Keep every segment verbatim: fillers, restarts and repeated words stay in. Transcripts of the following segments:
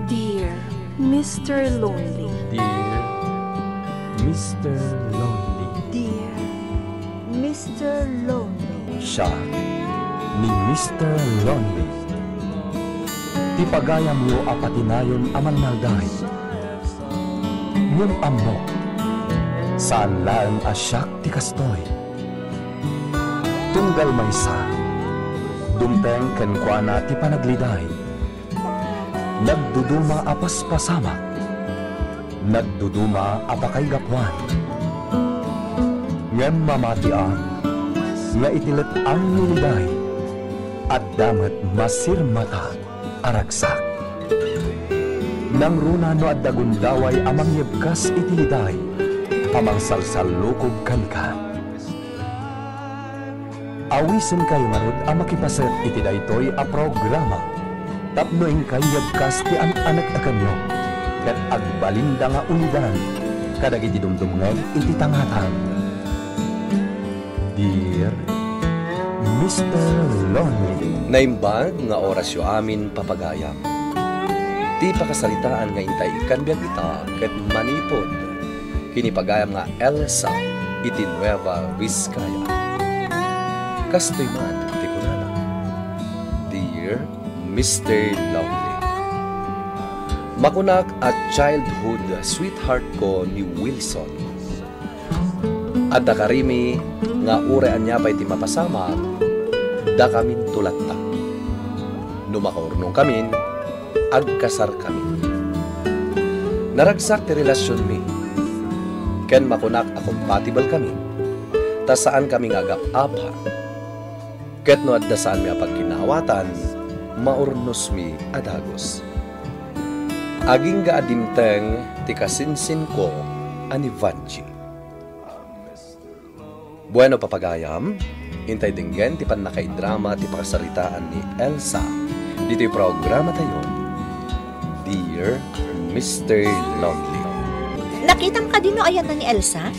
Dear Mister Lonely. Dear Mister Lonely. Dear Mister Lonely. Siak ni Mister Lonely. Ti pagayamyo a patinayon a mannaldain. Ngem ammok, saan laeng a siak ti kastoy. Tunggal maysa, dumteng kenkuana ti panagliday. Nagduduma a paspasamak, nagduduma a pakaigapuan. Ngem mamatiak nga iti let-ang ni liday, adda met masirmata a ragsak. Nangruna no adda gundaway a mangyebkas iti liday a mangsalsallukob kenka. Awisenkayo ngarud a makipaset iti daytoy a programa tapno inkay yebkas ti an-aneknekenyo ket agbalinda nga ulidan kadagiti dumdumngeg iti tangatang. Dear Mister Lonely. Naimbag nga orasyo amin, papagayam. Ti pakasaritaan nga intay ikkan biag ita ket manipud ken ni pagayam nga Elsa iti Nueva Vizcaya. Kastoy man ti kunana, Dear Mister Lonely. Makunak a childhood sweetheart ko ni Wilson. Adda karimi nga uray ania pay ti mapasamak, dakaminto latta. No makaurnongkamin, agkasarkami. Naragsak ti relasionmi, ken makunak a compatible kami, ta saankami nga agap-apa. Ket no adda saanmi a pagkinaawatan, maurnosmi a dagus. Agingga a dimteng ti kasinsinko a ni Vanji. Bueno, papagayam, intay denggen ti pannakaidrama ti pakasaritaan ni Elsa ditoy programatayo, Dear Mister Lonely. Nakitam kadi no ayanna ni Elsa?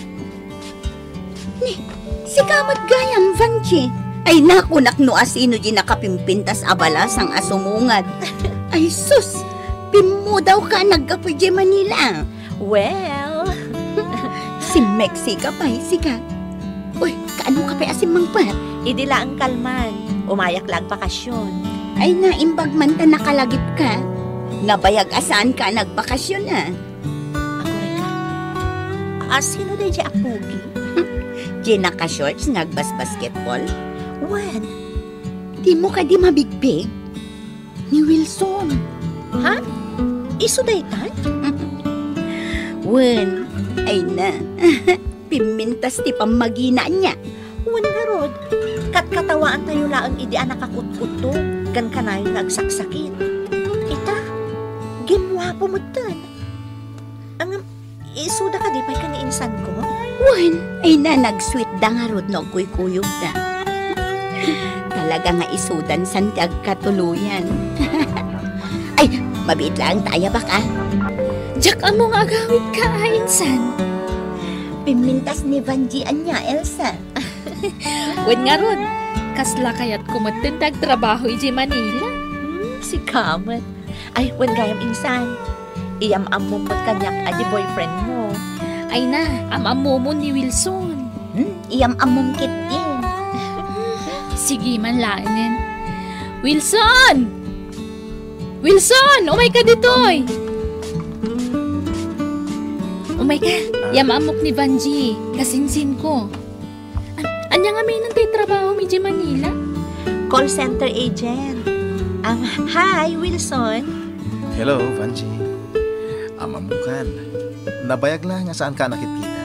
Ni, sika met gayam, Vanji. Ay, nakunak no asino di nakapimpintas a balasang a sumungad. Ay, sus! Pimmudawka naggapu idiay Manila. Well, simmeksika pay, sika. Uy, kaano ka pay a simmangpet? Idi laeng kalman, umayak la agbakasyon. Ay, naimbag man ta nakalagipka. Nabayag a saanka a nagbakasyon, a. Aguray ka. Asino daydiay a pogi? Diay naka-shorts nga agbasbasketball? Wen. Dimo kadi mabigbig? Ni Wilson. Ha? Isu daytan? Wen, ay na. Pimmintas ti pammagina ania. Wen ngarud, katkatawaantayo laeng idi a nakakutkuttog ken kanayon nga agsaksakit. Ita, gimmuapo metten. Ngem, isuda kadi pay ken ni insanko? Wen, ay na, nagsweetda ngarud no agkuykuyogda. Talaga nga isudan san ti agkatuloyan. Ay, mabiit laeng ta ayabak, a. Diak ammo nga agawidka, a, insan. Pimmintas ni Vanji ania, Elsa? Wen ngarud, kasla kayatko metten ti agtrabaho idiay Manila. Hmm, sika met. Ay, wen gayam insan. Iyam-ammom met kaniak a di boyfriendmo. Ay na, am-ammomon ni Wilson. Hmm, iyam-ammom ketdin. Sige man laengen. Wilson! Wilson! Umayka ditoy! Umayka, iyam-ammok ni Vanji. Kasinsinko. An-, ania ngamin ti trabahom idiay Manila? Call center agent. Am, hi, Wilson. Hello, Vanji. Am-ammokan. Nabayag la nga saanka a nakitkita.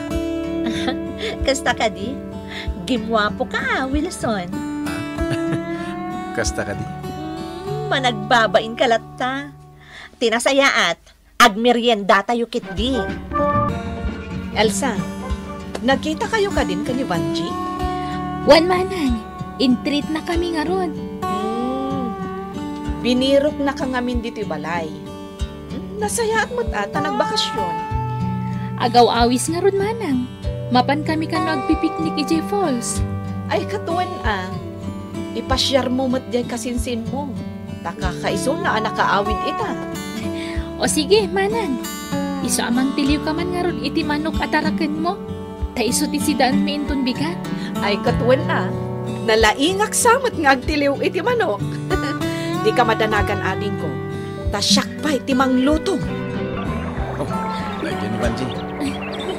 Kasta kadi? Gimmuapoka, a, Wilson. A? Kasta kadi? Hmm, managbabainka latta. Ti nasayaat, agmeriendatayo ketdi. Elsa, nagkitakayo kadin ken ni Vanji? Wen manang, intreatnakami ngarud. Hmm. Biniroknaka ngamin ditoy balay. Hmm, nasayaat met a ta nagbakasyon. Agaw-awis ngarud manang. Mapankami kano agpipiknik idiay falls. Ay, ket wen a. Ipasiarmo met diay kasinsinmo. Ta kakaisuna a nakaawid ita. O sige, manang. Isu a mangtiliwka man ngarud iti manok a tarakenmo. Ta isu ti sidaenmi inton bigat. Ay, ket wen a. Nalaingak sa met nga agtiliw iti manok. Dika madanagan, adingko. Ta siak pay ti mangluto. Oh, daytoy ni Vangie.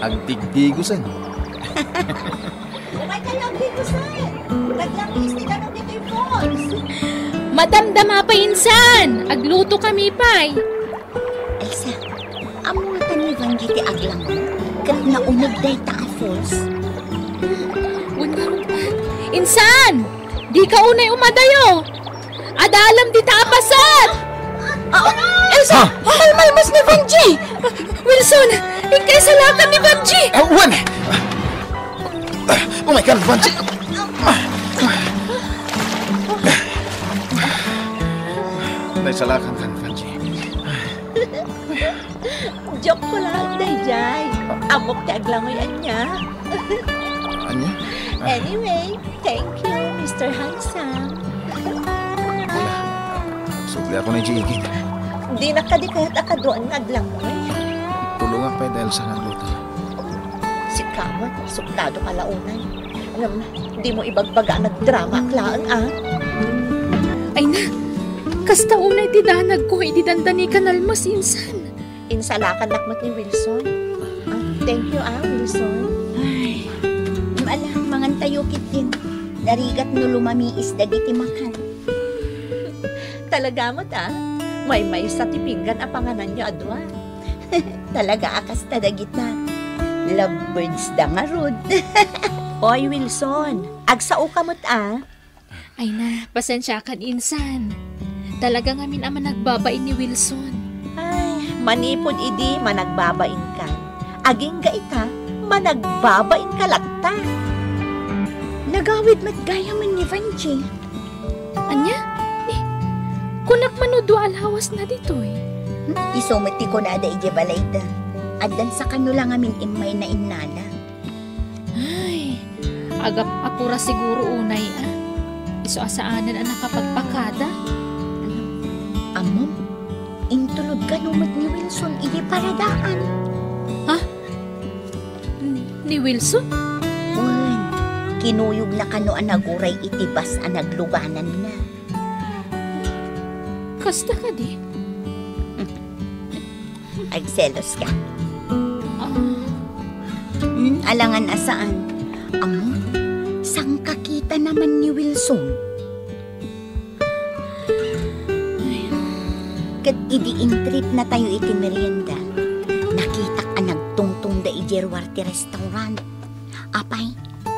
Agdigdigosen. Umay kayo, agdigusen. Naglanggis ti danum ditoy falls. Madamdama pay, insan. Agluto kami pay. Elsa, ammo ngata ni Vangie ti aglangoy ket nauneg dayta a falls? Wen ngarud, insan! Dika unay umadayo! Adda alam dita a bassit! Ah, Elsa! Ha? Malmalmas ni Vangie! Wilson! Inka isalakan ni Vangie! Ah, wen! Umayka, Vangie! Naisalakanka, Vangie. Joke ko lang, dayjay. Ammok ti aglangoy, ania. Ania? Ah. Anyway, thank you, Mister Handsome. Wala. Subliak ni Jiggy. Dinak kadi kayat a kaduan nga aglangoy? Tulongak pay dayta sa nga luto. Sika met, suplado ka la unay. Ngem, dimo ibagbaga a nagdramaak laeng, a? Ay na, kasta unay ti danagko idi dandani ka nalmas, insan. Insalakannak met ni Wilson. Ah, thank you, a, Wilson. Ay, ala, mangantayo ketdin. Narigat no lumamiis dagiti makan. Talaga met, a? Maymaysa ti pinggan a pangananyo a dua. Talaga a kasta dagita. Lovebirds da ngarud. Oy, Wilson, agsaoka met, a? Ay na, pasensiakan, insan. Talaga ngamin a managbabain ni Wilson. Ay, manipud idi managbabainkan, agingga ita, managbabainka latta. Nagawid met gayamen ni Vangie. Ania? Eh, kunak man no dua a lawasna ditoy. Hmm, isu met ti kunada idiay balayda. Addan sakano la ngamin immayna innala. Ay, agap-apura siguro unay, a. Isu a saanen a nakapagpakada. Ammom, intulod kano met ni Wilson idi paradaan. Ha? Ni Wilson? Wen, kinuyogna kano a naguray iti bus a naglugananna. Kasta kadi? Agselos ka. Ah. Hmm, alangan a saan. Ammom, sangkakitana man ni Wilson. Ket idi intreatnatayo iti merienda, nakitak a nagtungtungda idiay ruar ti restaurant. Apay,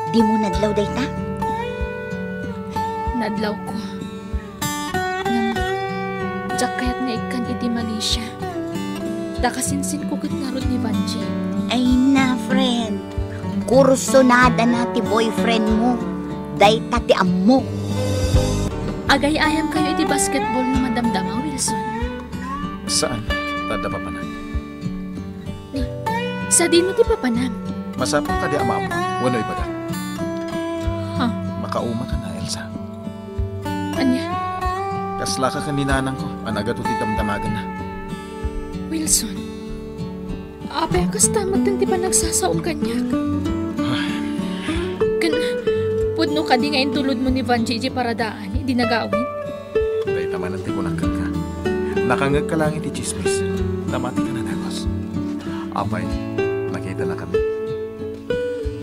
dimo nadlaw dayta? Nadlawko. Ngem, diak kayat nga ikkan iti Malaysia. Ta kasinsinko ket ngarud ni Vangie. Ay na, friend. Kursunadana ti boyfriendmo. Dayta ti ammok. Agay-ayamkayo iti basketball no madamdama, Wilson? Saan? Ta adda papanam. Ni, sadino ti papanam? Masapul kadi a maammo wenno ibagak? Ha? Makauma ka na, Elsa. Ania? Kaslaka ken ni nanangko a nagato ti damdamagenna. Wilson, apay a kasta metten ti panagsasaom kaniak? Ay. Ken, pudno kadi nga intulodmo ni Vangie idiay paradaan idi nagawid? Dayta manen ti kunak kenka. Nakangngegka laeng iti tsismis. Namatika a dagus. Apay, nakitanakami.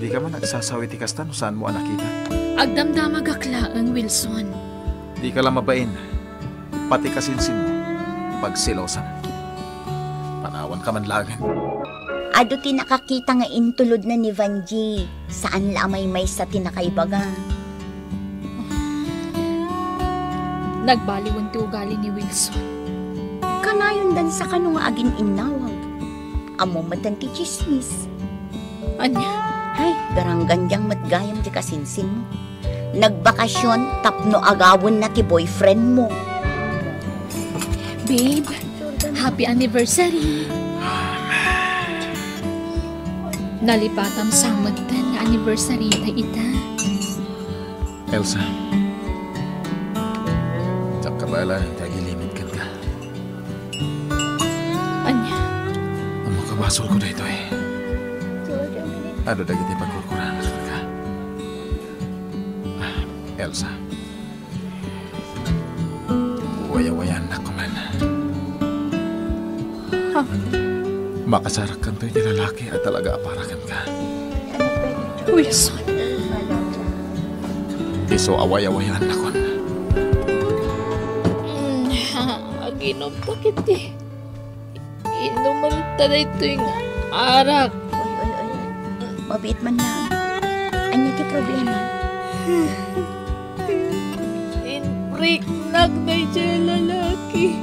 Dika man agsasaw iti kasta no saanmo a nakita. Agdamdamagak laeng, Wilson. Dika la mabain. Pati kasinsinmo, pagselosan. Panawanka man laengen. Adu ti nakakita nga intulodna ni Vangie. Saan la a maymaysa ti nakaibaga. Nagbaliwen ti ugali ni Wilson. Kanayondan sakano nga agin-innawag. Ammom metten ti tsismis. Ania? Ay, garanggandiang met gayam ti kasinsinmo. Nagbakasyon tapno agawenna ti boyfriendmo. Babe, happy anniversary! Nalipatam sa metten nga anniversary ta ita. Elsa, diak kabala ti Sulko daytoy. Adu dagiti pagkurkuraanka. Ah, Elsa. Wayawayaannak man. Ha? Makasarakkanto iti lalaki a talaga a para kenka. Wilson. Isu a wayawayaannakon. Mm, aginom ta ketdi. Inumenta daytoy nga arak. Oy, oy, oy. Mabiit man lang. Ania ti problema? Impriknak daydiay a lalaki.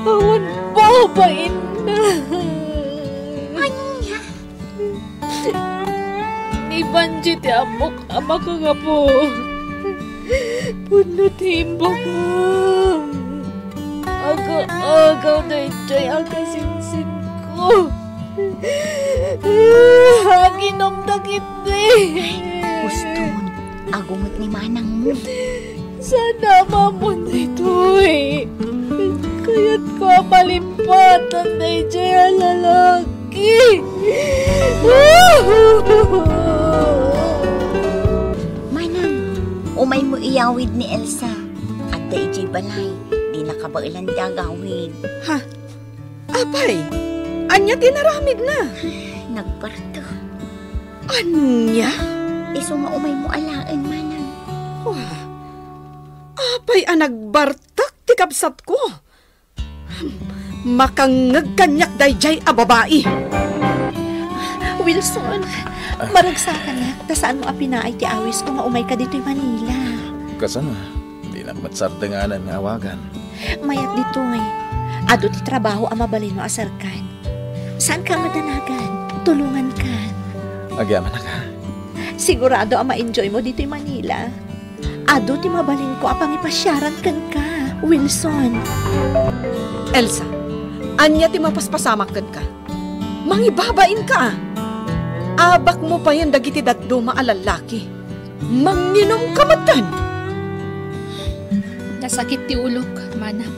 Awan babainna. Ania? Ni Vanji ti ammok a makanggapu. Pudno ti imbagam. Aga-agaw daydiay a kasinsinko. Aginom dagiti. Huston, agunget ni manangmo. Saan a maammoan daytoy. Kayatko a malimpatan daydiay a lalaki. Manang, umaymo iyawid ni Elsa. Adda idiay balay, dina kabaelan ti agawid. Ha? Apay, ania ti inaramidna? Nagbartek. Ania? Isu nga umaymo alaen, manang. Wa, apay a nagbartek ti kabsatko? Makangngeg kaniak daydiay a babai. Wilson, maragsakanak ta saanmo a pinaay ti awisko nga umayka ditoy Manila. Kasano? Dinak met sardenganan nga awagan. Mayat ditoy. Adu ti trabaho a mabalinmo a serkan. Saanka a madanagan. Tulonganka. Agyamanak, ha? Sigurado a ma-enjoymo ditoy Manila. Adu ti mabalinko a pangipasiaran kenka, Wilson. Elsa, ania ti mapaspasamak kenka? Mangibabainka, a. Abakmo payen dagiti dadduma a lallaki. Manginumka metten. Nasakit ti ulok, manang.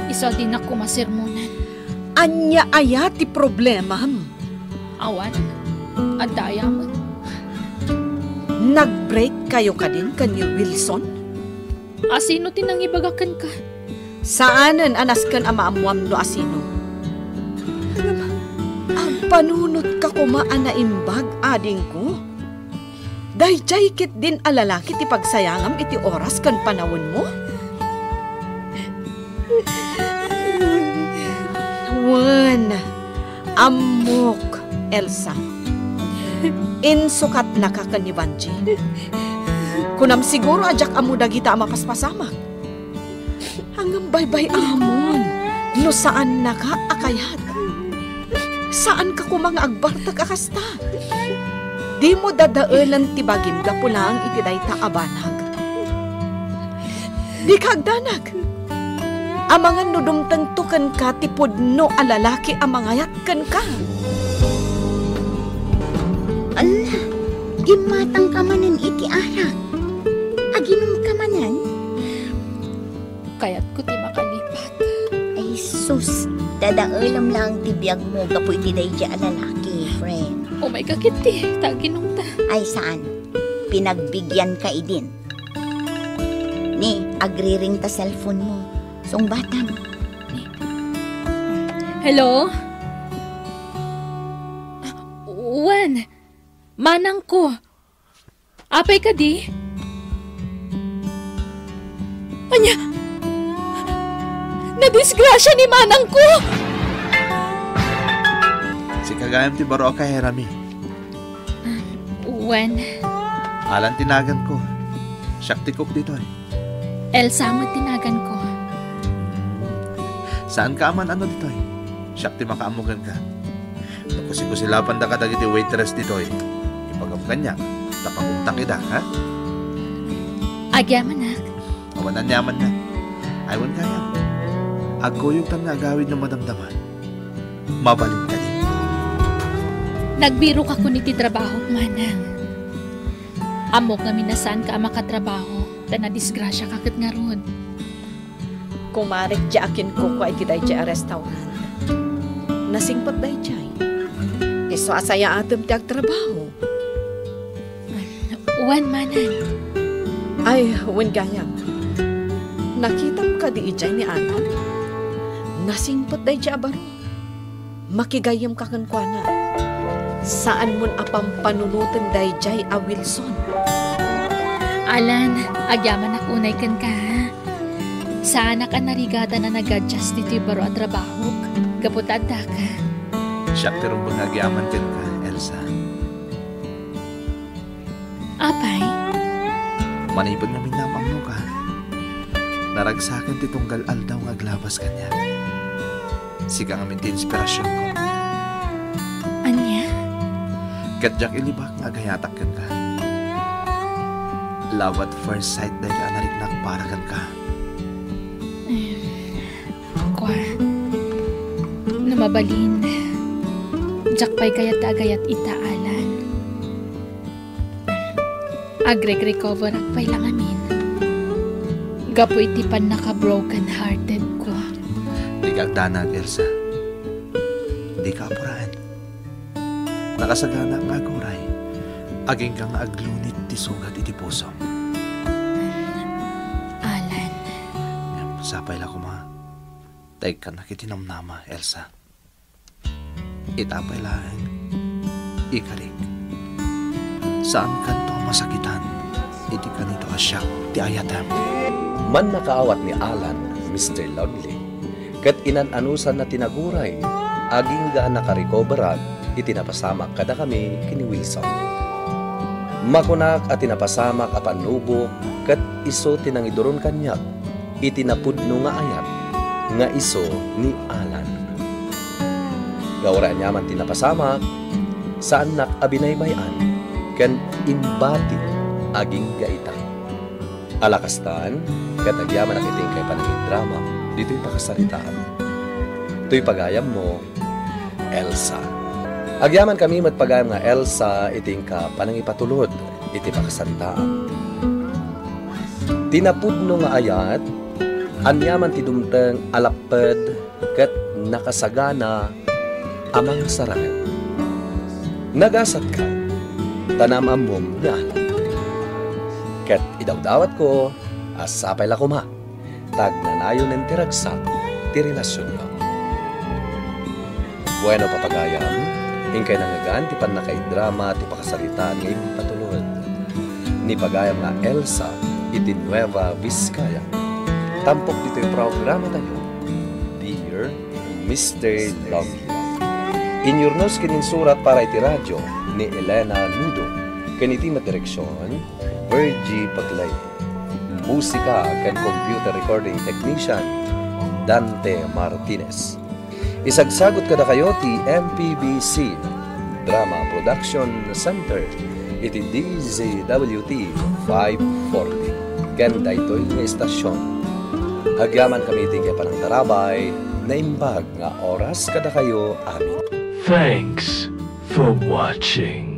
Isu a dinak koma sermonan. Ania aya ti problemam? Awan. Adda aya met. Nag-break kayo kadin ken ni Wilson? Asino ti nangibaga kenka? Saanen a nasken a maammuam no asino. Ngem agpanunotka koma a naimbag, adingko. Daydiay ketdin a lalaki ti pagsayangam iti oras ken panawenmo? Wen, ammok, Elsa. Insukatnaka ken ni Vanji. Kunam siguro a diak ammo dagita a mapaspasamak. Ngem baybay-amon no saannaka a kayat. Saanka koma nga agbartek a kasta. Dimo dadaelen ti bagim gapu laeng iti dayta a banag. Dika agdanag. Amangan no dumtengto kenka ti pudno a lalaki a mangayat kenka. Ala, gimmatangka manen iti arak. Aginumka manen? Kayatko ti makalipat. Ay sus, dadaelem laeng ti biagmo gapu iti daydiay a lalaki, friend. Umayka ketdi, ta aginumta. Ay saan, pinagbigyanka idin. Ni, agriring ta cellphone mo. Sungbatam. Hello? Wen, manangko. Apay kadi? Ania? Nadisgrasia ni manangko! Sika gayam ti baro a kaherami. Wen. Alan ti naganko. Siak ti cook ditoy. Elsa met ti naganko. Saanka a man-ano ditoy? Siak ti makaammo kenka. No kusikusila panda kadagiti waitress ditoy, ibagam kaniak, ta pagumtak ida, ha? Agyamanak. Awan aniamanna. Ay, wen gayam. Agkuyogtan nga agawid no madamdama. Mabalin kadi. Nagbirok a kun iti trabahok, manang. Ammok ngamin a saanka a makatrabaho, ta nadisgrasiaka ket ngarud. Kumarek diay akinkukua iti daydiay a restaurant. Nasingpet daydiay. Isu a sayaatem ti agtrabaho. Wen manen. Ay, wen gayam. Nakitam kadi idiay ni Alan? Nasingpet daydiay a baro. Makigayyemka kenkuana. Saanmon a pampanunoten daydiay a Wilson. Alan, agyamanak unay kenka, ha? Saanak a narigatan a nag-adjust ditoy baro a trabahok gapu ta addaka. Siak ti rumbeng nga agyaman kenka, Elsa. Apay? Manipud ngamin nga am-ammoka, naragsaken ti tunggal aldaw nga aglabas kaniak. Sika ngamin ti inspirasionko. Ania? Ket diak ilibak nga agayatak kenka. Love at first sight dayta a nariknak para kenka. Em, kua, no mabalin, diak pay kayat ti agayat ita, Alan. Agrek-recoverak pay la ngamin gapu iti pannaka-broken-hearted ko. Dika agdanag, Elsa. Dika apuraen. Nakasagana nga aguray. Agingga nga aglunit ti sugat iti pusom. Alan. Sapay la koma ta ikkannak iti namnama, Elsa. Ita pay laeng, ikalik. Saankanto a masakitan iti kanito a siak ti ayatem. Mannakaawat ni Alan, Mister Lonely, ket inan-anusanna ti naguray, agingga a nakarecoverak iti napasamak kadakami ken ni Wilson. Makunak a ti napasamak a pannubok ket isu ti nangiduron kaniak iti napudno nga ayat nga isu ni Alan. Gapu iti aniaman ti napasamak, saannak a binaybay-an ken imbati agingga ita. Ala kastan, ket agyamanak iti inkay panangidrama ditoy pakasaritaam. Toy pagayammo, Elsa. Agyamankami met pagayam nga Elsa iti inka panangipatulod iti pakasaritaam. Ti napudno nga ayat, aniaman ti dumteng a lapped ket nakasagana a mangsarakan. Nagasatka, ta naam-ammom ni Alan. Ket idawdawatko a sapay la koma ta agnanayonen ti ragsak ti relasionyo. Bueno, papagayam, inkay nangngegan ti pannakaidrama ti pakasaritaan nga impatulod ni pagayam nga Elsa iti Nueva Vizcaya. Tampok ditoy programatayo, Dear Mister Lonely. Inyurnos ken insurat para iti radio ni Elena Nudo, ken iti met direksion, Virgie Bagley. Musika ken computer recording technician, Dante Martinez. Isagsagut kadakayo ti M P B C Drama Production Center iti D Z W T five forty. Ken daytoy nga istasion, agyamankami iti inkay panangtarabay, naimbag nga oras kadakayo amin. Thanks for watching.